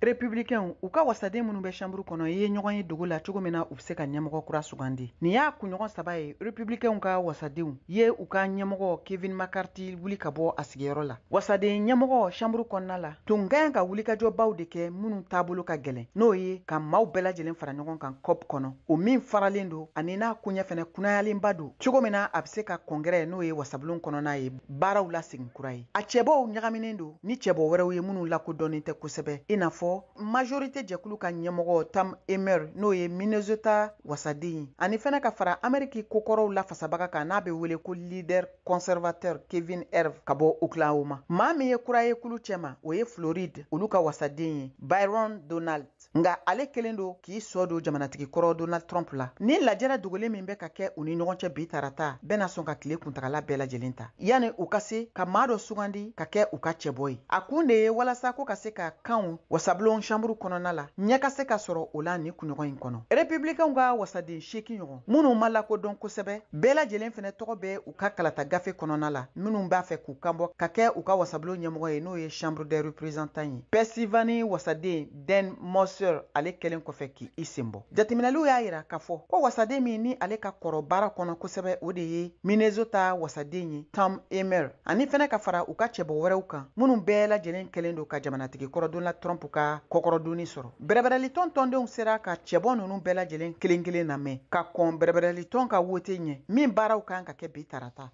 Républicains, u ka wasaden minnu bɛ chambre kɔnɔ, i ye ɲɔgɔn ye dogo la cogo min na, u bɛ se ka ɲɛmɔgɔ kura sugandi. Nin y'a kunɲɔgɔn 3 ye, Républicains ka wasadenw ye u ka ɲɛmɔgɔ Kevin McCarthy wuli ka bɔ a sigiyɔrɔ la. Wasaden ɲɛmɔgɔ chambre kɔnɔna la tun ka kan ka wulikajɔbaw de kɛ minnu taabolo ka gɛlɛn, n'o ye ka maaw bɛɛ lajɛlen fara ɲɔgɔn kan COP kɔnɔ, o min faralen don ani n'a koɲɛ fɛnɛ kunnayalenba don cogo min na, a bɛ se ka congrès, n'o ye wasabulon kɔnɔna ye, baaraw lasegin kura ye. A cɛbɔw ɲagaminen don ni cɛbɔ wɛrɛw ye minnu lakodɔnnen tɛ kosɛbɛ, i n'a fɔ majorité jɛkulu ka ɲɛmɔgɔ Tom Emmer, n'o ye Minnesota wasaden ye, ani fɛnɛ ka fara Ameriki kokɔrɔw lafasabaga kan, n'a bɛ wele ko leader conservateur Kevin Herve ka bɔ Oklahoma. Maa min ye kura ye kulu cɛma, o ye Floride olu ka wasaden ye, Byron Donald, nka ale kelen don k'i sɔ don jamanatigi kɔrɔ Donald Trump la. Ni lajɛrɛ dogolen min bɛ ka kɛ u ni ɲɔgɔn cɛ bi tarata, bɛna sɔn ka tile kuntagala bɛɛ lajɛlen ta yanni u ka se ka maa dɔ sugandi ka kɛ u ka cɛbɔ ye. A kun de ye walasa ko ka se ka kanw wasabulon chambre kɔnɔna la ɲɛ ka se ka sɔrɔ o la nin kunɲɔgɔn in kɔnɔ. Républicains ka wasaden 8 ɲɔgɔn minnu ma lakodɔn kosɛbɛ, bɛɛ lajɛlen fɛnɛ tɔgɔ bɛ u ka kalata gafe kɔnɔna la, minnu b'a fɛ k'u kanbɔ ka kɛ u ka wasabulon ɲɛmɔgɔ ye, n'o ye chambre des représentants ye. Pennsylvanie wasaden Dan Motzer, ale kɛlen kɔfɛ k'i sen bɔ. Jateminɛliw y'a yira k'a fɔ ko wasaden min ni ale ka kɔrɔ baara kɔnɔ kosɛbɛ, o de ye Minnesota wasaden ye Tom Emmer, ani fɛnɛ ka fara u ka cɛbɔ wɛrɛw kan minnu bɛɛ lajɛlen kɛlen don ka jamanatigi kɔrɔ Donald Trump ka kɔkɔrɔdonni sɔrɔ. Bɛrɛbɛrɛlitɔn tɔndenw sera ka cɛbɔ ninnu bɛɛ lajɛlen kelen kelen lamɛn ka kɔn bɛrɛbɛrɛlitɔn ka wote ɲɛ min baaraw kan ka kɛ bi tarata.